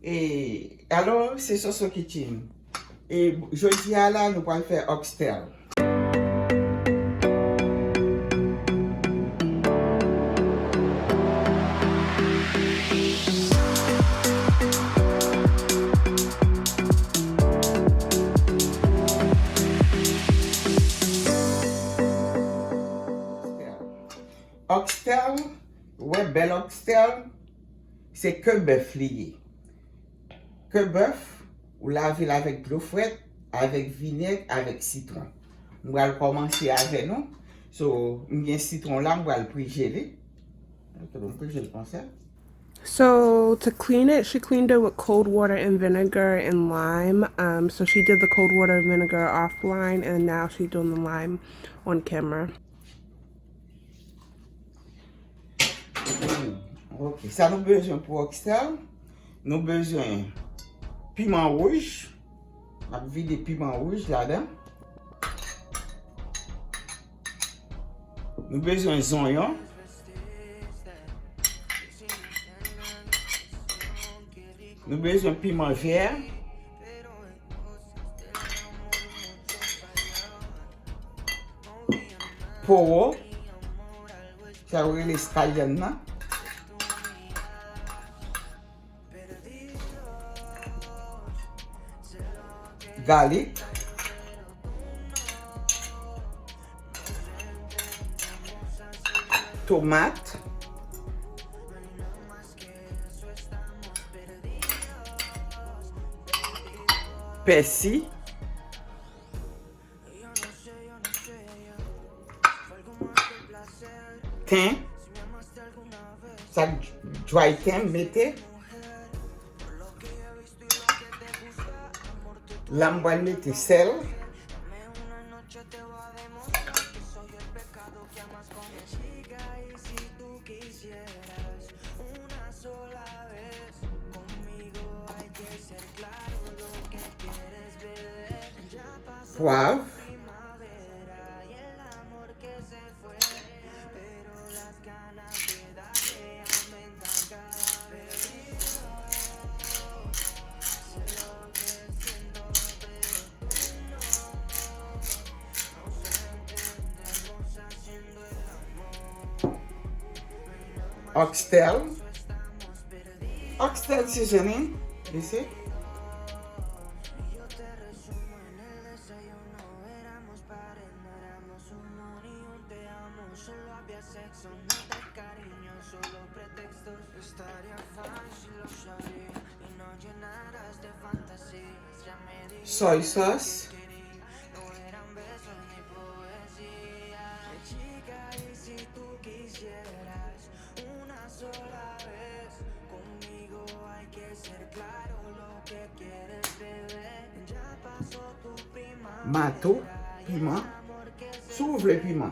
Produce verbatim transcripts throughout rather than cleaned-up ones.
E, alo, se Soso Kitchen. E, jodi a la, nou pral fè oxtail. Oxtail, ou wè bèl oxtail, se ke bèf li ye. Ke bèf, ou lave l avèk dlo frèt, avèk vinèg, avèk sitwon. M pral kòmanse avè nou. So, m gen sitwon la, m pral prije li. Ok, bon, m prije l konsa. So to clean it, she cleaned it with cold water and vinegar and lime. Um, so she did the cold water and vinegar offline, and now she's doing the lime on camera. Ok, sa nou bezwen pou oxtail. Nou bezwen piman wouj. M ap vide piman wouj ladan. Nou bezwen zonyon. Nou bezwen piman vè. Powo. Sa yo rele scallion nan. Galik. Tomat. Pèsi. Ten. Sa dry ten mete. La m pral mete sèl. Pwav. Oxtail. Oxtail seasoning, you see? Soy sauce. Mato, piman. Si w vle piman.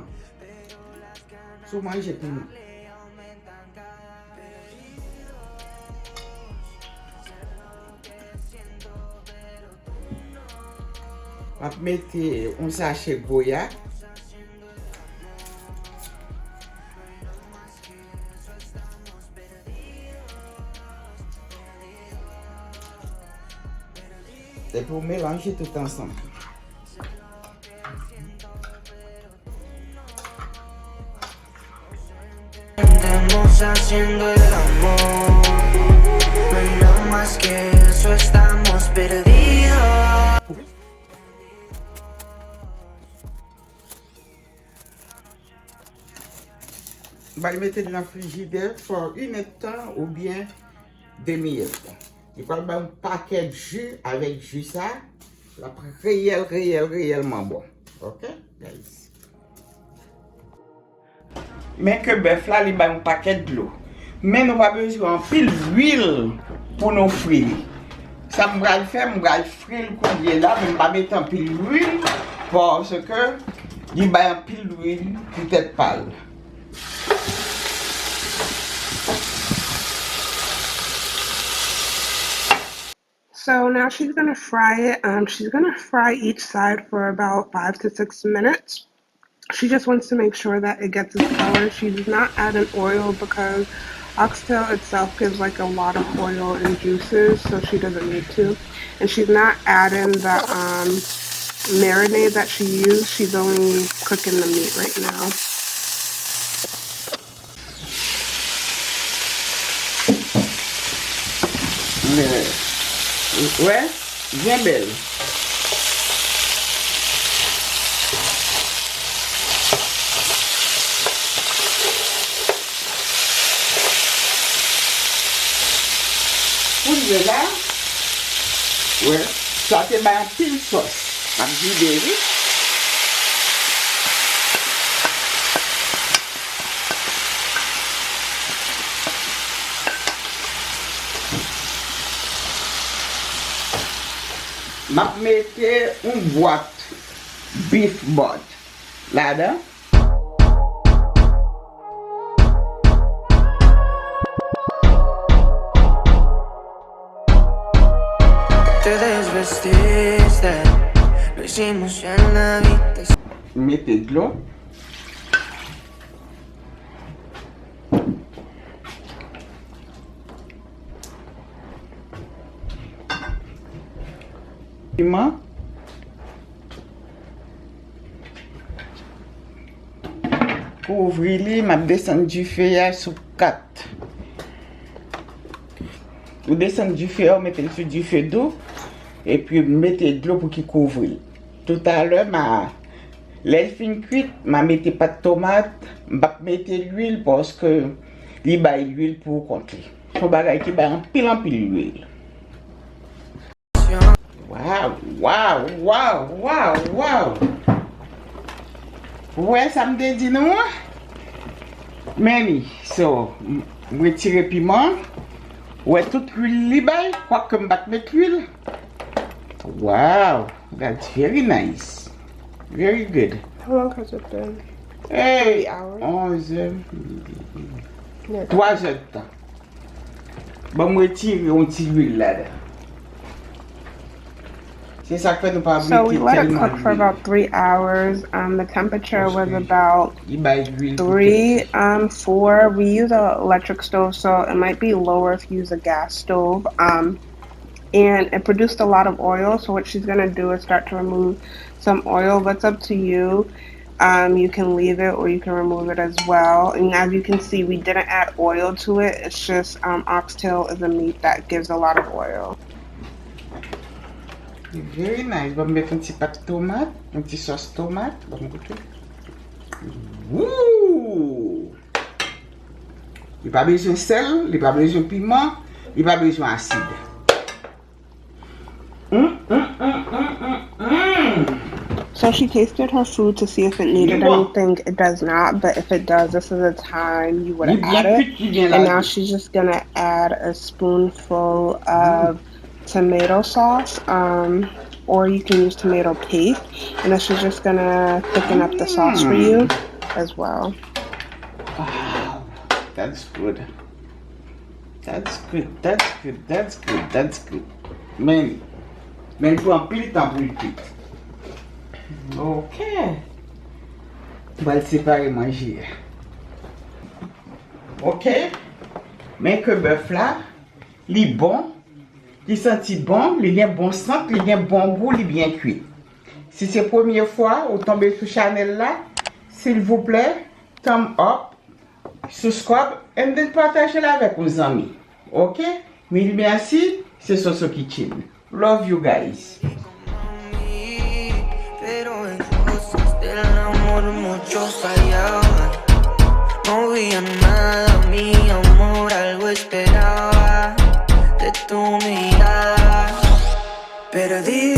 Si w manje piman. M ap mete yon sache goya. Epi w melanje tout ansanm. Estamos haciendo el amor. No hay nada más que eso, estamos perdidos. M pral mete l nan frijidè for inèdtan oubyen demi èdtan. Li pral bay yon pakèt ji avèk ji sa. L ap reyèl, reyèl, reyèlman bon. Ok, guys? Men ke bèf la, li bay yon pakèt dlo. Men nou pa bezwen anpil lwil pou nou fri li. Sa m pral fè, m pral fri l koulye la, men m pa mete anpil lwil, paske li bay anpil lwil pou tèt pa l. So now she's gonna fry it. Um, she's gonna fry each side for about five to six minutes. She just wants to make sure that it gets its color. She does not add an oil because Oxtail itself gives, like, a lot of oil and juices, so she doesn't need to. And she's not adding the um, marinade that she used. She's only cooking the meat right now. Men, wè, byen bèl. Kounye la, wè, sa te bay anpil sòs. M ap vide, wi. M ap mete yon bwat beef broth ladan. Te desvestiste, lo hicimos ya en la habitación. Mete dlo. Piman. Kouvri li, m ap desann dife a sou kat. Ou desann dife a, ou mete l sou dife dou, epi mete dlo pou ki kouvri l. Toutalè, m a, lè l fin kwit, m a mete pat tomat, m p ap mete lwil paske li bay lwil pou kont li. Se yon bagay ki bay anpil, anpil lwil. Waw, waw, waw, waw, waw. Ou wè sa m te di nou an? Men li, so, m retire piman. Ou wè tout lwil li bay, kwak ke m pa t met lwil. Waw, that's very nice. Very good. How long has it been? Hey, Three hours? Onz è. Yeah. Twa zè de tan. Ban m retire yon ti lwil ladan. Se sa k fè nou pa So we mete let it tèlman cook for lwil. About three hours. Um, the temperature was Paske about li bay lwil pou three, kèk. Um, four. We use an electric stove, so it might be lower if you use a gas stove. Um, and it produced a lot of oil. So what she's gonna do is start to remove some oil. But it's up to you. Um, you can leave it or you can remove it as well. And as you can see, we didn't add oil to it. It's just um, oxtail is a meat that gives a lot of oil. Very nice. Ban m met yon ti pat tomat, yon ti sòs tomat. Ban m goute. Woo! Li pa bezwen sèl, li pa bezwen piman, li pa bezwen asid. Mm, mm, mm, mm, mm, mm. So she tasted her food to see if it needed Li bon. Anything. It does not, but if it does, this is a time you would Li have byen added. kwit, li byen And now laj. She's just gonna add a spoonful of tomato sauce, um, or you can use tomato paste. And then she's just gonna thicken up the sauce for you as well. Wow, that's good. That's good, that's good, that's good, that's good. Men, men l pran anpil tan pou l kwit. Ok. M pral separe manje a. Ok. Men ke bèf la, li bon, li santi bon, li gen bon sant, li gen bon gou, li byen kwit. Si se premye fwa ou tonbe sou chanèl la, silvouplè, thumb up, subscribe, and then pataje l avèk yon zanmi. Ok? Mil mèsi, se Soso Kitchen. Love you guys. Pero en cosas del amor muchos fallaban. No había nada, mi amor, algo esperaba de tu mirada. Perdí